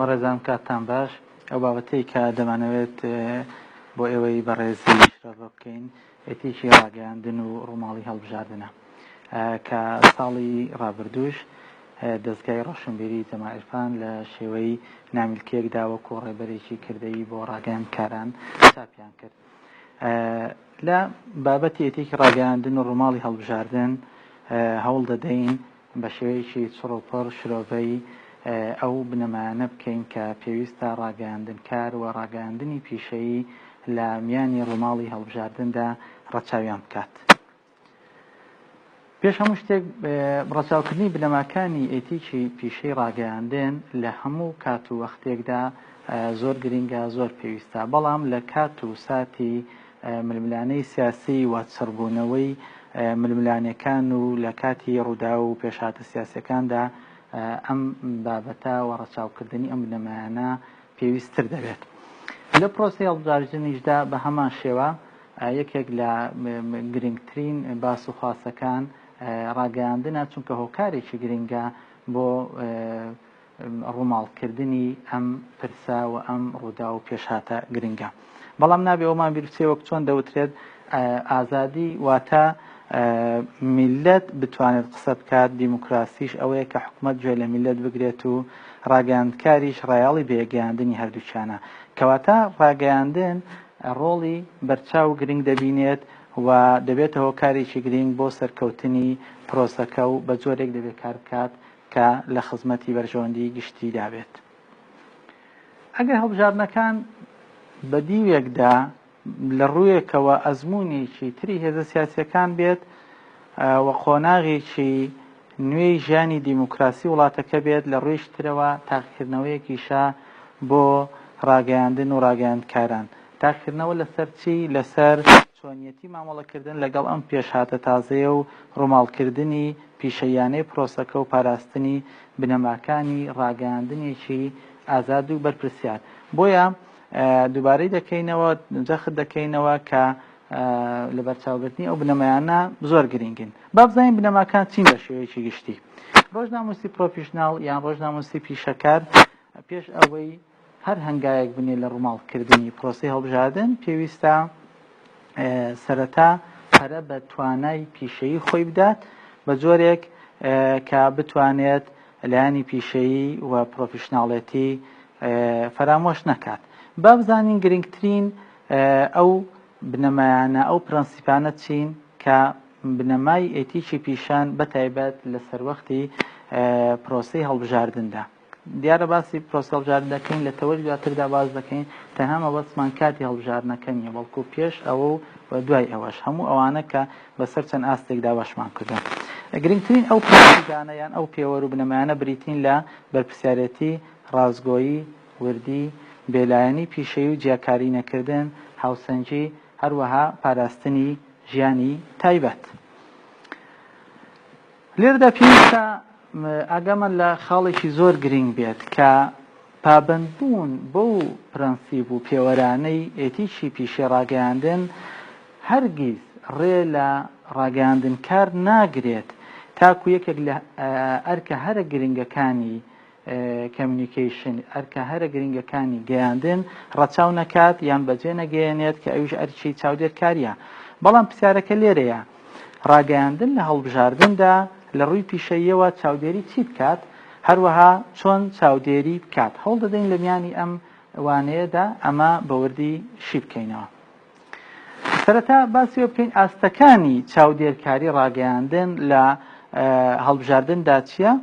بەڕێزان کاتتان باش. ئەو بابەتەی کە دەمانەوێت بۆ ئێوەی بەڕێزی شرۆڤە بکەین ئێتیکی ڕاگەیاندن و ڕووماڵی هەڵبژاردنە کە ساڵی ڕابردووش دەزگای ڕۆشنبیری جەمال عیرفان لە شێوەی نامیلکەیەکدا وەکو ڕێبەرێکی کردەیی بۆ ڕاگەیاندکاران چاپیان کرد. لە بابەتی ئێتیکی ڕاگەیاندن و ڕووماڵی هەڵبژاردن هەوڵ دەدەین بە شێوەیەکی چڕ و پڕ شرۆڤەی ئەو بنەمایانە بکەین کە پێویستە ڕاگەیاندنکار و ڕاگەیاندنی پیشەیی لە میانی ڕووماڵی هەڵبژاردندا ڕەچاویان بکات. پێش هەموو شتێک ڕەچاوکردنی بنەماکانی ئێتیکی پیشەی ڕاگەیاندن لە هەموو کات و وەختێکدا زۆر گرینگە، زۆر پێویستە، بەڵام لە کات و ساتی ململانێی سیاسی و چڕبوونەوەی ململانێکان و لە کاتی ڕووداو و پێشهاتە سیاسیەکاندا ئەم بابەتە و ڕەچاوکردنی ئەم بنەمایانە پێویستتر دەبێت. لە پرۆسەی هەڵبژاردنیشدا بە هەمان شێوە یەکێک لە گرنگترین باس و خواسەکان ڕاگەیاندنە، چونکە هۆکارێکی گرنگە بۆ ڕووماڵکردنی ئەم پرسە و ئەم ڕووداو و پێشهاتە گرنگە. بەڵام نابێ ئەومان بیر بچێ وەک چۆن دەوترێت ئازادی واتە میللەت بتوانێت قسە بکات، دیموکراسیش ئەوەیە کە حکومەت گوێ لە میللەت بگرێت و ڕاگەیاندکاریش ڕایەڵی بەیەکگەیاندنی هەردووکیانە. کەواتە ڕاگەیاندن ڕۆڵی بەرچاو و گرنگ دەبینێت و دەبێتە هۆکارێکی گرنگ بۆ سەرکەوتنی پرۆسەکە و بە جۆرێک دەبێت کار بکات کە لە خزمەتی بەرژەوەندیی گشتیدا بێت. ئەگەر هەڵبژاردنەکان بە دیوێکدا لە ڕوویەکەوە ئەزموونێکی تری هێزە سیاسییەکان بێت و قۆناغێکی نوێی ژیانی دیموکراسی وڵاتەکە بێت، لە ڕوویەکی ترەوە تاقیکردنەوەیەکیشە بۆ ڕاگەیاندن و ڕاگەیاندکاران. تاقیکردنەوە لەسەر چی؟ لەسەر چۆنیەتی مامەڵەکردن لەگەڵ ئەم پێشهاتە تازەیە و ڕووماڵکردنی پیشەییانەی پرۆسەکە و پاراستنی بنەماکانی ڕاگەیاندنێکی ئازاد و بەرپرسیار. بۆیە دووبارەی دەکەینەوە، جەخت دەکەینەوە کە لەبەرچاوگرتنی ئەو بنەمایانە زۆر گرنگن. با بزانین بنەماکان چین بە شێوەیەکی گشتی. ڕۆژنامەنووسی پرۆفیشناڵ یان ڕۆژنامەنووسی پیشەکار پێش ئەوەی هەر هەنگاوێک بنێ لە ڕووماڵکردنی پرۆسەی هەڵبژاردن پێویستە سەرەتا پەرە بە توانای پیشەیی خۆی بدات بە جۆرێک کە بتوانێت لایەنی پیشەیی و پرۆفیشناڵێتی فەرامۆش نەکات. با بزانین گرنگترین ئەو بنەمایانە، ئەو پرەنسیپانە چین کە بنەمای ئێتیکی پیشەن بە تایبەت لە سەروەختی پرۆسەی هەڵبژاردندا. دیارە باسی پرۆسەی هەڵبژاردن دەکەین، لە تەوەری دواتردا باس دەکەین، تەنها مەبەستمان کاتی هەڵبژاردنەکە نییە، بەڵکو پێش ئەوە و دوای ئەوەش هەموو ئەوانە کە بەسەر چەند ئاستێکدا بەشمان کردوون. گرنگترین ئەو پرەنسیپانە یان ئەو پێوەر و بنەمایانە بریتین لە بەرپرسیارێتی، ڕاستگۆیی، وردی، بێلایەنی پیشەیی و جیاکاری نەکردن، هاوسەنگی، هەروەها پاراستنی ژیانی تایبەت. لێرەدا پێویستە ئاگامان لە خاڵێکی زۆر گرنگ بێت کە پابەندبوون بەو پرەنسیپ و پێوەرانەی ئێتیکی پیشەی ڕاگەیاندن هەرگیز ڕێ لە ڕاگەیاندنکار ناگرێت تاکو یەکێک لە ئەرکە هەرە گرنگەکانی communication، ئەرکە هەرە گرنگەکانی گەیاندن ڕەچاو نەکات یان بەجێ نەگەیەنێت کە ئەویش ئەرکی چاودێرکارییە. بەڵام پرسیارەکە لێرەیە، ڕاگەیاندن لە هەڵبژاردندا لە ڕووی پیشەییەوە چاودێری چی بکات؟ هەروەها چۆن چاودێری بکات؟ هەوڵ دەدەین لە میانی ئەم وانەیەدا ئەمە بە وردی شی بکەینەوە. سەرەتا باسی ئەوە بکەین ئاستەکانی چاودێرکاری ڕاگەیاندن لە هەڵبژاردندا چییە؟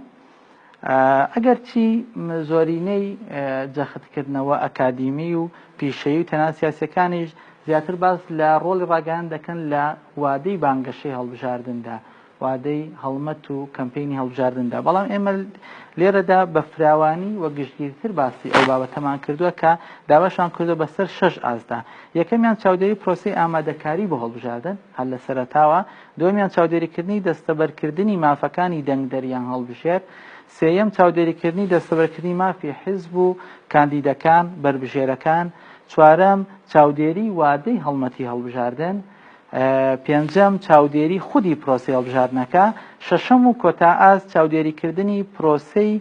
ئەگەرچی زۆرینەی جەختکردنەوە ئەکادیمی و پیشەیی و تەنانەت سیاسیەکانیش زیاتر باس لە ڕۆڵی ڕاگەیاندن دەکەن لە وادەی بانگەشەی هەڵبژاردندا، وادەی هەڵمەت و کەمپەینی هەڵبژاردندا، بەڵام ئێمە لێرەدا بە فراوانی و گشتگیرتر باسی ئەو بابەتەمان کردووە کە دابەشمان کردووە بەسەر شەش ئاستدا. یەکەمیان چاودێری پرۆسەی ئامادەکاری بۆ هەڵبژاردن هەر لە سەرەتاوە، دووەمیان چاودێریکردنی دەستەبەرکردنی مافەکانی دەنگدەر یان هەڵبژێر، سێیەم چاودێریکردنی دەستەبەرکردنی مافی حیزب و کاندیدەکان، بەربژێرەکان، چوارەم چاودێری وادەی هەڵمەتی هەڵبژاردن، پێنجەم چاودێری خودی پرۆسەی هەڵبژاردنەکە، شەشەم و کۆتا ئاست چاودێریکردنی پرۆسەی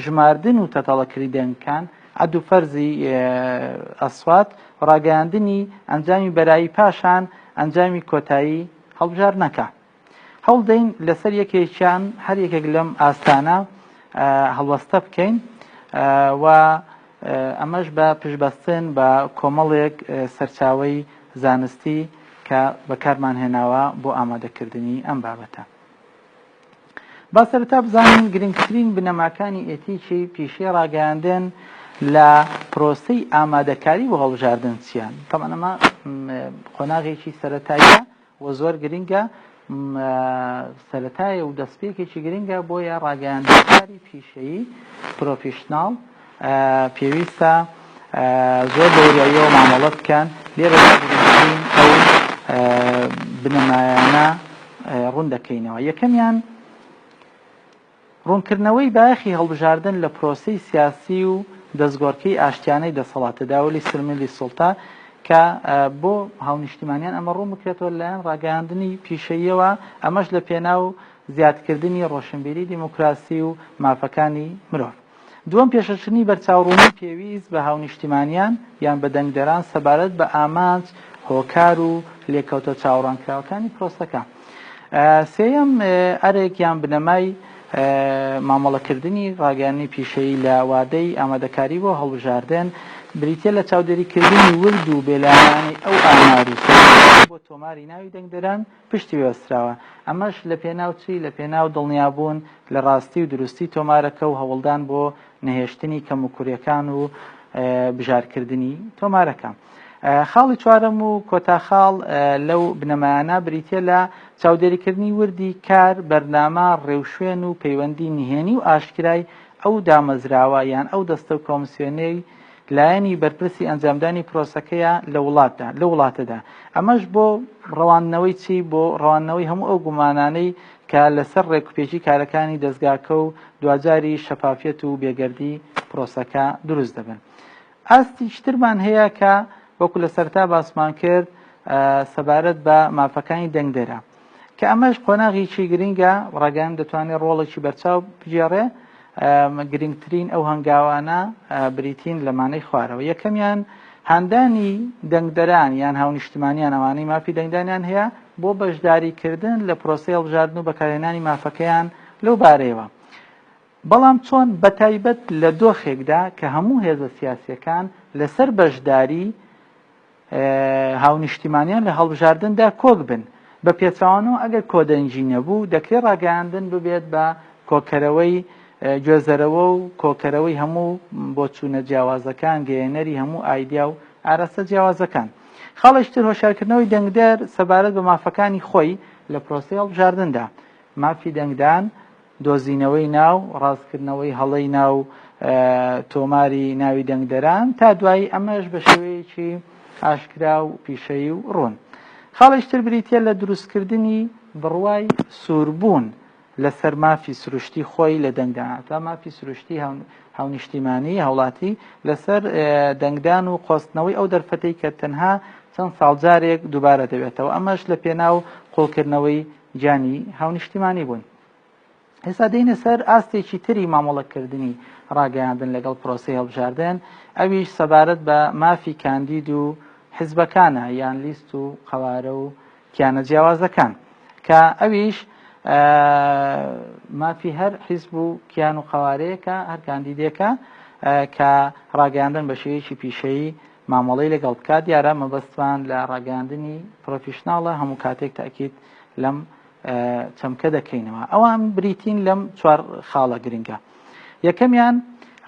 ژماردن و تەتەڵەکردنی دەنگەکان. عەد و فەرزی ئەسوات، ڕاگەیاندنی ئەنجامی بەرایی پاشان ئەنجامی کۆتایی هەڵبژاردنەکە. هەوڵدەین لەسەر یەکێکیان هەر یەکێک لەم ئاستانە هەڵوەستە بکەین و ئەمەش بە پشتبەستن بە کۆمەڵێک سەرچاوەی زانستی کە بەکارمان هێناوە بۆ ئامادەکردنی ئەم بابەتە. با سەرەتا بزانین گرنگترین بنەماکانی ئێتیکی پیشەی ڕاگەیاندن لە پرۆسەی ئامادەکاری بۆ هەڵبژاردن چیان؟ تەبعەن ئەمە قۆناغێکی سەرەتاییە و زۆر گرنگە سەرەتایە و دەستپێکێکی گرنگە بۆیە ڕاگەیاندنکاری پیشەیی پرۆفیشناڵ پێویستە زۆر بە وریاییەوە مامەڵە بکەن لێرەدا گرنگترین ئەو بنەمایانە ڕوون دەکەینەوە یەکەمیان ڕوونکردنەوەی بایەخی هەڵبژاردن لە پرۆسەی سیاسی و دەستگۆڕکێی ئاشتیانەی دەسەڵات، تداولی سلمی للسلطە، کە بۆ هاونیشتیمانیان ئەمە ڕوون بکرێتەوە لەلایەن ڕاگەیاندنی پیشەییەوە، ئەمەش لە پێناو زیادکردنی ڕۆشنبیری دیموکراسی و مافەکانی مرۆڤ. دووەم، پێشکەشکردنی بەرچاوڕوونی پێویست بە هاونیشتیمانیان یان بە دەنگدەران سەبارەت بە ئامانج، هۆکار و لێکەوتە چاوەڕوانکراوەکانی پرۆسەکە. سێیەم، ئەرک یان بنەمای مامەڵەکردنی ڕاگەیاندنی پیشەیی لە وادەی ئامادەکاری بۆ هەڵبژاردن بریتییە لە چاودێریکردنی ورد و بێلایەنانەی ئەو ئامار و سەرچاوانەی بۆ تۆماری ناوی دەنگدەران پشتی بەستراوە، ئەمەش لە پێناو چی؟ لە پێناو دڵنیابوون لە ڕاستی و دروستی تۆمارەکە و هەوڵدان بۆ نەهێشتنی کەموکورییەکان و بژارکردنی تۆمارەکە. خاڵی چوارەم و کۆتا خاڵ لەو بنەمایانە بریتییە لە چاودێریکردنی وردی کار، بەرنامە، ڕێوشوێن و پەیوەندی نهێنی و ئاشکرای ئەو دامەزراوە یان ئەو دەستە و کۆمسیۆنەی لایەنی بەرپرسی ئەنجامدانی پرۆسەکەیە لە وڵاتدا لەو وڵاتەدا ئەمەش بۆ ڕەواندنەوەی چی بۆ ڕەواندنەوەی هەموو ئەو گومانانەی کە لەسەر ڕێکوپێکی کارەکانی دەزگاکە و دواجاری شەفافیەت و بێگەردی پرۆسەکە دروست دەبن. ئاستیکی ترمان هەیە کە وەکو لە سەرتا باسمان کرد سەبارەت بە مافەکانی دەنگدەرە کە ئەمەش قۆناغێکی گرنگە ڕاگەیان دەتوانێت ڕۆڵێکی بەرچاو بگێڕێ گرنگترین ئەو هەنگاوانە بریتین لەمانەی خوارەوە یەکەمیان هاندانی دەنگدەران یان هاونیشتمانیان ئەوانەی مافی دەنگدانیان هەیە بۆ بەشداریکردن لە پرۆسەی هەڵبژاردن و بەکارهێنانی مافەکەیان لەو بارەیەوە بەڵام چۆن بەتایبەت لە دۆخێکدا کە هەموو هێزە سیاسییەکان لەسەر بەشداری هاونیشتیمانیان لە هەڵبژاردندا کۆک بن، بە پێچەوانەوە ئەگەر کۆدەنگی نەبوو دەکرێت ڕاگەیاندن ببێت بە کۆکەرەوەی گوێزەرەوە و کۆکەرەوەی هەموو بۆچوونە جیاوازەکان، گەیەنەری هەموو ئایدیا و ئاراستە جیاوازەکان. خاڵێکی تر هۆشیارکردنەوەی دەنگدەر سەبارەت بە مافەکانی خۆی لە پرۆسەی هەڵبژاردندا، مافی دەنگدان، دۆزینەوەی ناو، ڕاستکردنەوەی هەڵەی ناو تۆماری ناوی دەنگدەران، تا دوایی ئەمەش بە شێوەیەکی ئاشکرا و پیشەیی و ڕوون. خاڵێکی تر بریتییە لە دروستکردنی بڕوای سووربوون لەسەر مافی سروشتی خۆی لە دەنگدان، واتە مافی سروشتی هاونیشتیمانی، هاوڵاتی، لەسەر دەنگدان و قۆستنەوەی ئەو دەرفەتەی کە تەنها چەند ساڵ جارێک دووبارە دەبێتەوە، ئەمەش لە پێناو قووڵکردنەوەی گیانی هاونیشتیمانی بوون. ئێستا دێینە سەر ئاستێکی تری مامەڵەکردنی ڕاگەیاندن لەگەڵ پرۆسەی هەڵبژاردن، ئەویش سەبارەت بە مافی کاندید و حزبەکانە یان لیست و قەوارە و کیانە جیاوازەکان کە ئەویش مافی هەر حیزب و کیان و قەوارەیەکە هەر کاندیدێکە کە ڕاگەیاندن بە شێوەیەکی پیشەیی مامەڵەی لەگەڵ بکات دیارە مەبەستمان لە ڕاگەیاندنی پرۆفیشناڵە هەموو کاتێک تاکید لەم چەمکە دەکەینەوە ئەوان بریتین لەم چوار خاڵە گرنگە یەکەمیان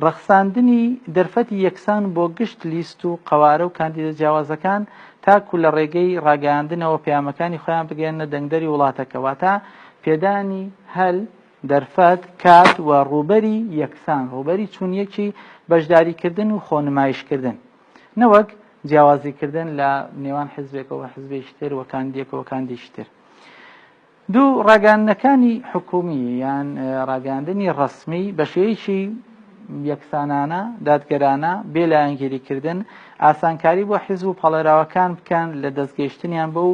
ڕەخساندنی دەرفەتی یەکسان بۆ گشت لیست و قەوارە و کاندیدە جیاوازەکان تاکو لە ڕێگەی ڕاگەیاندنەوە پەیامەکانی خۆیان بگەیەننە دەنگدەری وڵاتەکە واتە پێدانی هەل دەرفەت، کات و ڕووبەری یەکسان، ڕووبەری چونیەکی بەشداریکردن و خۆنمایشکردن، نەوەک جیاوازیکردن لە نێوان حزبێکەوە حزبێکی تر و کاندیدێکەوە کاندیدێکی تر. دوو، ڕاگەیاندنەکانی حکومی یان ڕاگەیاندنی ڕەسمی بە شێوەیەکی یەکسانانە، دادگەرانە، بێ لایەنگیریکردن، ئاسانکاری بۆ حیزب و پاڵێراوەکان بکەن لە دەستگەیشتنیان بەو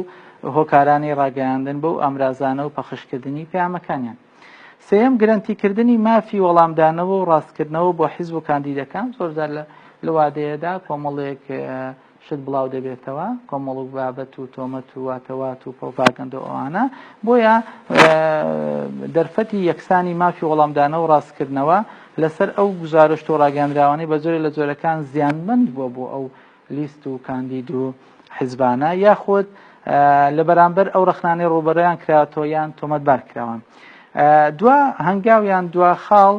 هۆکارانەی ڕاگەیاندن بەو ئامرازانە و پەخشکردنی پەیامەکانیان. سێیەم، گرەنتیکردنی مافی وەڵامدانەوە و ڕاستکردنەوە بۆ حیزب و کاندیدەکان، زۆرجار لە. لە وادەیەدا کۆمەڵێک شت بڵاو دەبێتەوە، کۆمەڵک بابەت و تۆمەت و واتەوات و پڕوپاگەندە و ئەوانە، بۆیە دەرفەتی یەکسانی مافی وەڵامدانەوە و ڕاستکردنەوە لەسەر ئەو گوزارشت و ڕاگەیاندراوانەی بە جۆرێ لە جۆرەکان زیانمەند بووە بۆ ئەو لیست و کاندید و حیزبانە یاخود لە بەرامبەر ئەو ڕەخنانەی ڕووبەڕوویان کراوەتەوە یان تۆمەتبار کراون. دوا هەنگاو یان دوا خاڵ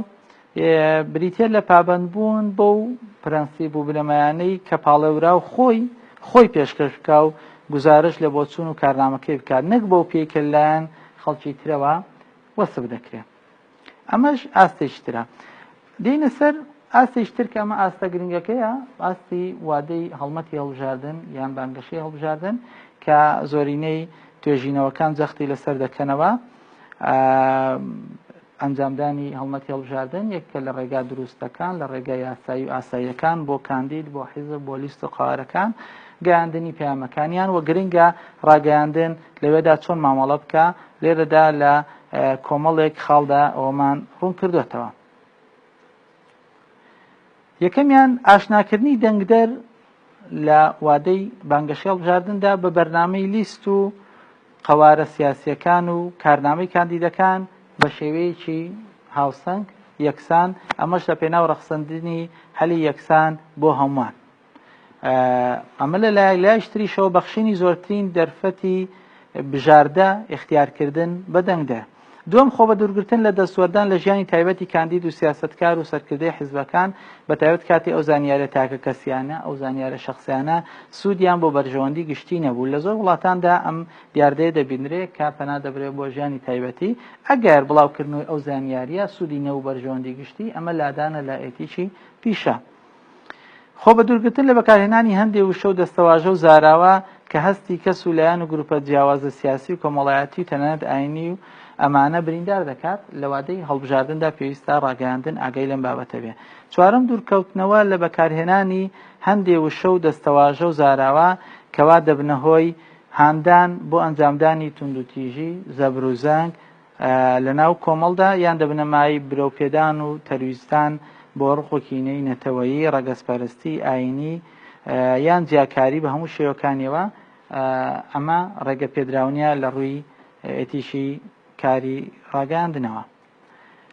بریتیە لە پابەندبوون بەو پرەنسیپ و بنەمایانەی کە پاڵێوراو خۆی خۆی پێشکەش بکا و گوزارشت لە بۆچوون و کارنامەکەی بکات نەک بەو پێی کە لەلایەن خەڵکی ترەوە وەسف دەکرێت. ئەمەش ئاستێکی ترە. دێینە سەر ئاستێکی تر کە ئەمە ئاستە گرنگەکەیە، ئاستی وادەی هەڵمەتی هەڵبژاردن یان بانگەشەی هەڵبژاردن کە زۆرینەی توێژینەوەکان جەختی لەسەر دەکەنەوە. ئەنجامدانی هەڵمەتی هەڵبژاردن یەکێکە لە ڕێگا دروستەکان لە ڕێگا یاسایی و ئاساییەکان بۆ کاندید، بۆ حیزب، بۆ لیست و قەوارەکان گەیاندنی پەیامەکانیان و گرنگە ڕاگەیاندن لەوێدا چۆن مامەڵە بکا، لێرەدا لە کۆمەڵێک خاڵدا ئەوەمان ڕوون کردۆتەوە. یەکەمیان ئاشناکردنی دەنگدەر لە وادەی بانگەشەی هەڵبژاردندا بە بەرنامەی لیست و قەوارە سیاسییەکان و کارنامەی کاندیدەکان بە شێوەیەکی هاوسەنگ، یەکسان، ئەمەش لە پێناو ڕەخسندنی هەلی یەکسان بۆ هەمووان. ئەمە لە لایەک، لایش تریشەوە بەخشینی زۆرترین دەرفەتی بژاردە، ئیختیارکردن، بە دەنگدەر. دووەم، خۆبەدوورگرتن لە دەستوەردان لە ژیانی تایبەتی کاندید و سیاسەتکار و سەرکردەی حیزبەکان، بەتایبەت کاتێ ئەو زانیاریە تاکەکەسیانە، ئەو زانیارە شەخسیانە سوودیان بۆ بەرژەوەندی گشتی نەبوو. لە زۆر وڵاتاندا ئەم دیاردەیە دەبینرێ کە پەنا دەبرێ بۆ ژیانی تایبەتی، ئەگەر بڵاوکردنەوەی ئەو زانیاریە سوودی نەبوو بەرژەوەندی گشتی، ئەمە لادانە لە ئێتیکی پیشە. خۆ بەدوورگرتن لە بەکارهێنانی هەندێ وشە و دەستەواژە و زاراوە کە هەستی کەس و لایەن و گروپە جیاوازە سیاسی و کۆمەڵایەتی و تەنانەت ئاینی و ئەمانە بریندار دەکات، لە وادەی هەڵبژاردندا پێویستە ڕاگەیاندن ئاگای لەم بابەتە بێ. چوارەم، دوورکەوتنەوە لە بەکارهێنانی هەندێ وشە و دەستەواژە و زاراوە کەوا دەبنە هۆی هاندان بۆ ئەنجامدانی توندوتیژی، زەبروزەنگ، لەناو کۆمەڵدا یان دەبنە مایەی برەوپێدان و تەرویجدان بۆ ڕق و کینەی نەتەوەیی، ڕەگەزپەرستی، ئایینی یان جیاکاری بە هەموو شێوەکانیەوە، ئەمە ڕێگەپێدراونیە لە ڕووی ئێتیکی کاری ڕاگەیاندنەوە.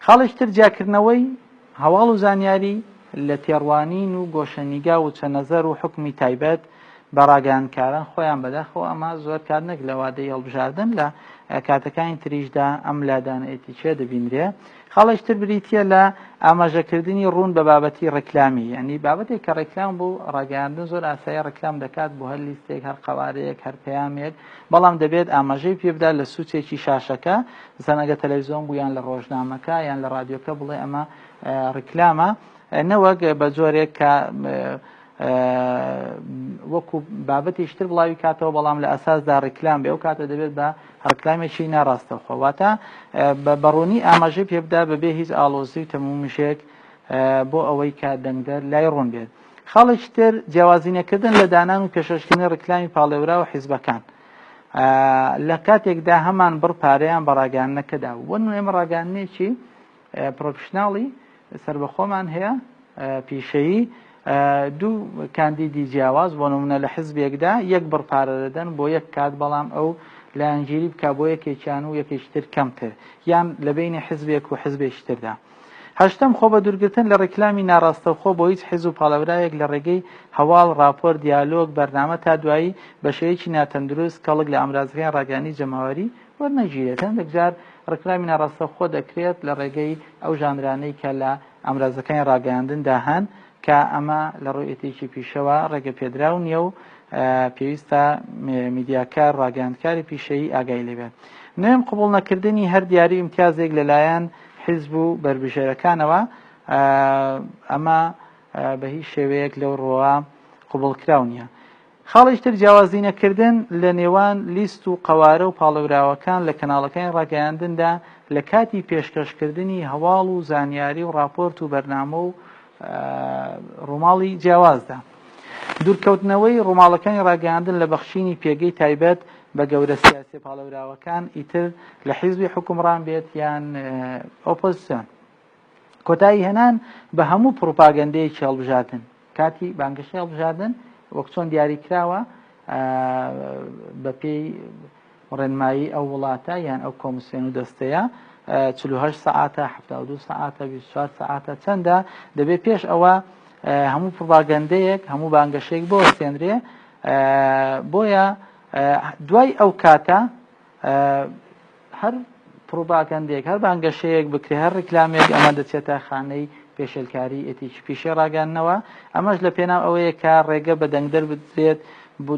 خاڵێکی تر جیاکردنەوەی هەواڵ و زانیاری لە تێڕوانین و گۆشەنیگا وچەنەزەر و حوکمی تایبەت بە ڕاگەیاندکاران خۆیان بەداخەوە ئەمە زۆر کات نەک لە وادەی هەڵبژاردن لە کاتەکانی تریشدا ئەم لادانە ئێتیکیە دەبینرێ. خاڵێکی تر بریتیە لە ئاماژەکردنی ڕوون بە بابەتی ڕێکلامی یعنی بابەتێک کە ڕێکلام بوو ڕاگەیاندن زۆر ئاسایی ڕێکلام دەکات بۆ هەر لیستێک هەر قەوارەیەک هەر پەیامێک بەڵام دەبێت ئاماژەی پێ بدات لە سوچێکی شاشەکە مەسەلەن ئەگەر تەلەڤیزیۆن بوو یان لە ڕۆژنامەکە یان لە ڕادیۆکە بڵێ ئەمە ڕیکلامە نەوەک بە جۆرێک کە وەکو بابەتیش تر بڵاوی کاتەوە بەڵام لە ئەساسدا ڕیکلام بێ ئەو کاتە دەبێت بە ڕکلامێکی ناڕاستەوخۆ واتە بەڕوونی ئاماژەی پێبدا بەبێ هیچ ئاڵۆزی و تەمومژێک بۆ ئەوەی کە دەنگدەر لای ڕوون بێت خاڵێکی تر جیاوازی نەکردن لە دانان و پێشکەشکردنی ڕیکلامی پاڵێوراو حیزبەکان لە کاتێکدا هەمان بڕ پارەیان بە ڕاگەیاندنەکەدا بوو. بۆ نمونە ئێمە ڕاگەیاندنێکی پرۆفیشناڵی سەربەخۆمان هەیە پیشەیی دوو کاندیدی جیاواز بۆ نمونە لە حزبێکدا یەک بڕ پارە دەدەن بۆ یەک کات بەڵام ئەو لایەنگیری بک بۆ یەکێکیان و یەکێکی تر کەمتر یان لە بینی حزبێک و حزبێکی تردا. هەشتەم، خۆبەدوورگرتن لە ڕیکلامی ناڕاستەوخۆ بۆ هیچ حیزب و پاڵێوراوێک لە ڕێگەی هەواڵ، ڕاپۆرت، دیالۆگ، بەرنامە تا دوایی بە شێوەیەکی ناتەندروست کەڵک لە ئامرازەکانی ڕاگەیاندنی جەماوەری وەرنەگیرێت. هەندێک جار ڕیکلامی ناڕاستەوخۆ دەکرێت لە ڕێگەی ئەو ژانرانەی کە لە ئامرازەکانی ڕاگەیاندندا هەن کە ئەمە لە ڕووی ئێتیکی پیشەوە ڕێگەپێدراو نییە و پێویستە میدیاکار، ڕاگەیاندکاری پیشەیی ئاگای لێ بێت. نۆیەم، قبوڵ نەکردنی هەر دیاری و ئیمتیازێک لەلایەن حیزب و بەربژێرەکانەوە، ئەمە بە هیچ شێوەیەک لەو ڕووە قبوڵکراو نییە. خاڵێکی تر جیاوازی نەکردن لە نێوان لیست و قەوارە و پاڵێوراوەکان لە کەناڵەکانی ڕاگەیاندندا لە کاتی پێشکەشکردنی هەواڵ و زانیاری و ڕاپۆرت و بەرنامە و ڕووماڵی جیاوازدا. دوورکەوتنەوەی ڕووماڵەکانی ڕاگەیاندن لە بەخشینی پێگەی تایبەت بە گەورە سیاسیە پاڵێوراوەکان ئیتر لە حیزبی حوکمڕان بێت یان ئۆپۆزسیۆن. کۆتایی هێنان بە هەموو پڕوپاگەندەیەکی هەڵبژاردن. کاتی بانگەشەی هەڵبژاردن وەک چۆن دیاری کراوە بەپێی ڕێنمایی ئەو وڵاتە یان ئەو کۆمسیۆن و دەستەیە 48 سەعاتە 72 سەعاتە 24 سەعاتە چەندە دەبێت پێش ئەوە هەموو پڕباگەندەیەک هەموو بانگەشەیەک بۆستێنرێ بۆیە دوای ئەو کاتە هەر پڕوپاگەندێک، هەر بانگەشەیەک بکرێ، هەر ڕیکلامێک ئەمە دەچێتە خانەی پێشێلکاری ئێتیکی پیشەی ڕاگەیاندنەوە، ئەمەش لە پێناو ئەوەیە کە ڕێگە بە دەنگدەر بدرێت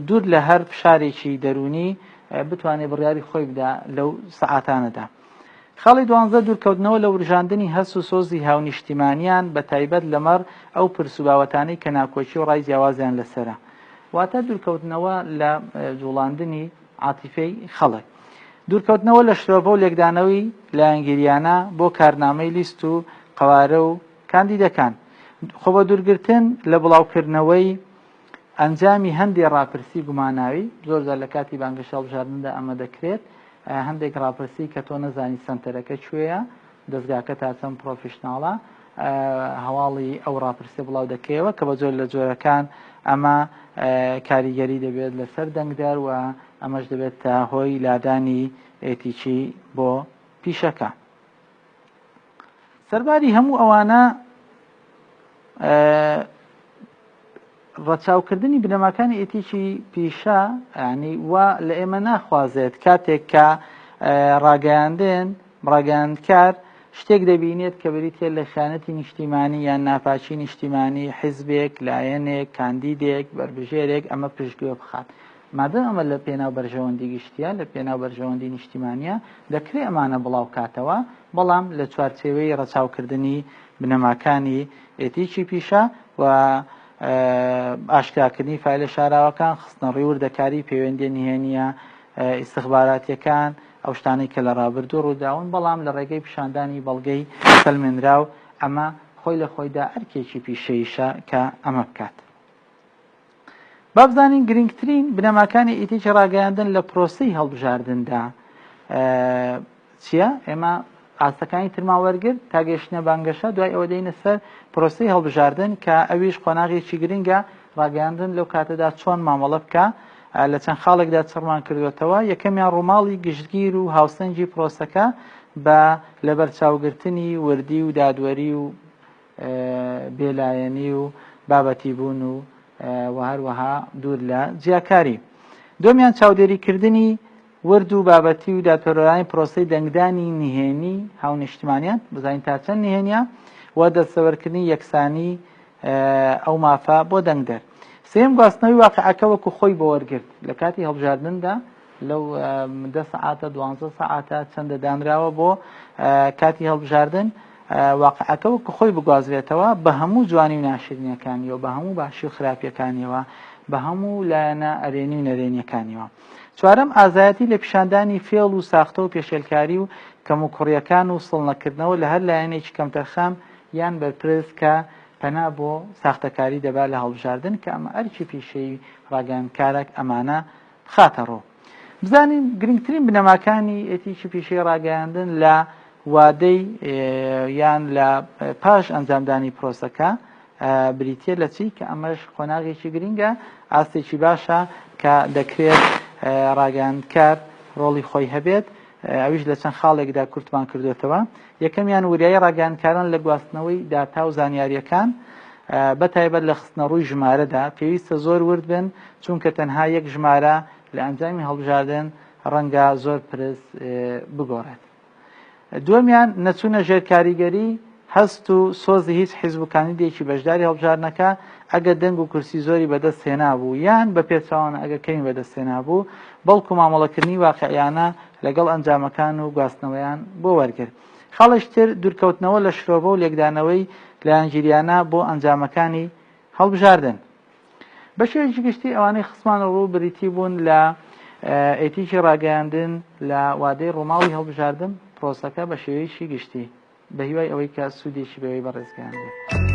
دوور لە هەر فشارێکی دەروونی بتوانێت بڕیاری خۆی بدا لەو سەعاتانەدا. خاڵی دوانزە، دوورکەوتنەوە لە وروژاندنی هەست و سۆزی هاونیشتیمانیان بە تایبەت لەمەڕ ئەو پرس و باوەتانەی کە ناکۆکی و ڕای جیاوازیان لەسەرە. واتە دوورکەوتنەوە لە جوڵاندنی عاتیفەی خەڵک. دوورکەوتنەوە لە شرۆڤە و لێکدانەوەی لایەنگیریانە بۆ کارنامەی لیست و قەوارە و کاندیدەکان. خۆبەدوورگرتن لە بڵاوکردنەوەی ئەنجامی هەندێ ڕاپرسی گوماناوی، زۆرجار لە کاتی بانگەشەی هەڵبژاردندا ئەمە دەکرێت، هەندێک ڕاپرسی کە تۆ نەزانی سەنتەرەکە کوێیە، دەزگاکە تا چەند پڕۆفیشناڵە، هەواڵی ئەو ڕاپرسیە بڵاو دەکەیەوە کە بە جۆر لە جۆرەکان ئەمە کاریگەری دەبێت لەسەر دەنگدەر و ئەمەش دەبێت تا هۆی لادانی ئێتیکی بۆ پیشەکە. سەرباری هەموو ئەوانە ڕەچاوکردنی بنەماکانی ئێتیکی پیشە ینی وا لە ئێمە ناخوازێت کاتێک کە ڕاگەیاندن ڕاگەیاندکار شتێک دەبینێت کە بریتە لە خیانەتی نیشتیمانی یان ناپاکی نیشتیمانی حیزبێک لایەنێک کاندیدێک بەربژێرێک ئەمە پشتگوێ بخات مادەم ئەمە لە پێناو بەرژەوەندی گشتیە لە پێناو بەرژەوەندی نیشتیمانیە دەکرێ ئەمانە بڵاو کاتەوە بەڵام لە چوارچێوەی ڕەچاوکردنی بنەماکانی ئێتیکی پیشە و ئاشکراکردنی فایلە شاراوەکان، خستنەڕووی وردەکاری پەیوەندییە نهێنییە ئیستخباراتییەکان، ئەو شتانەی کە لە ڕابردوو ڕووداون، بەڵام لە ڕێگەی پیشاندانی بەڵگەی سەلمێنراو، ئەمە خۆی لە خۆیدا ئەرکێکی پیشەییشە کە ئەمە بکات. با بزانین گرنگترین بنەماکانی ئیتیکی ڕاگەیاندن لە پرۆسەی هەڵبژاردندا چییە؟ ئێمە ئاستەکانی ترمان وەرگرت تا گەیشتنە بانگەشە، دوای ئەوە دێینە سەر پرۆسەی هەڵبژاردن کە ئەویش قۆناغێکی گرنگە، ڕاگەیاندن لەو کاتەدا چۆن مامەڵە بکا لە چەند خاڵێکدا چڕمان کردوێتەوە. یەکەمیان ڕووماڵی گشتگیر و هاوسەنگی پرۆسەکە بە لەبەرچاوگرتنی وردی و دادوەری و بێلایەنی و بابەتیبوون و و هەروەها دوور لە جیاکاری. دووەمیان چاودێریکردنی ورد و بابەتی و دادپەروەرانەی پرۆسەی دەنگدانی نهێنی هاونیشتمانیان، بزانین تا چەند نهێنیە، و دەستەبەرکردنی یەکسانی ئەو مافە بۆ دەنگدەر. سێیەم گواستنەوەی واقیعەکە وەکو خۆی بۆ وەرگرت لە کاتی هەڵبژاردندا لەو دە سەعاتە دوانزە سەعاتە چەندە دانراوە بۆ کاتی هەڵبژاردن واقعەکە وەکو خۆی بگوازرێتەوە بە هەموو جوانی و ناشرینیەکانیەوە بە هەموو باشی و خراپیەکانیەوە بە هەموو لایەنە ئەرێنی و نەرێنیەکانیەوە. چوارەم، ئازایەتی لە پیشاندانی فێڵ و ساختە و پێشێلکاری و کەموکوڕیەکان و سڵ نەکردنەوە لە هەر لایەنێکی کەمتەرخەم یان بەرپرس کە پەنا بۆ ساختەکاری دەبا لە هەڵبژاردن کە ئەمە ئەرکی پیشەیی ڕاگەیاندکارەک ئەمانە بخاتە ڕوو. بزانین گرنگترین بنەماکانی ئێتیکی پیشەی ڕاگەیاندن لە وادەی یان لە پاش ئەنجامدانی پرۆسەکە بریتییە لە چی کە ئەمەش قۆناغێکی گرنگە ئاستێکی باشە کە دەکرێت ڕاگەیاندکار ڕۆڵی خۆی هەبێت ئەویش لە چەند خاڵێکدا کورتمان کردوێتەوە یەکەمیان وریایی ڕاگەیاندکاران لە گواستنەوەی داتا و زانیاریەکان بە تایبەت لە خستنەڕووی ژمارەدا پێویستە زۆر ورد بن چونکە تەنها یەک ژمارە لە ئەنجامی هەڵبژاردن ڕەنگە زۆر پرس بگۆڕێت. دووەمیان نەچوونە ژێر کاریگەری هەست و سۆزی هیچ حیزب و کاندیدێکی بەشداری هەڵبژاردنەکە ئەگەر دەنگ و کورسی زۆری بەدەست هێنابوو یان بە پێچەوانە ئەگەر کەمی بەدەست هێنابوو بەڵکو مامەڵەکردنی واقعیانە لەگەڵ ئەنجامەکان و گواستنەوەیان بۆ وەرگر. خاڵێکی تر دوورکەوتنەوە لە شرۆڤە و لێکدانەوەی لایەنگیریانە بۆ ئەنجامەکانی هەڵبژاردن. بە شێوەیەکی گشتی ئەوانەی خستمانە ڕوو بریتی بوون لە ئێتیکی ڕاگەیاندن لە وادەی ڕووماڵی هەڵبژاردن پرۆسەکە بە شێوەیەکی گشتی بە هیوای ئەوەی کە سوودێکی بەوەی بەڕێز گەیاندبێت.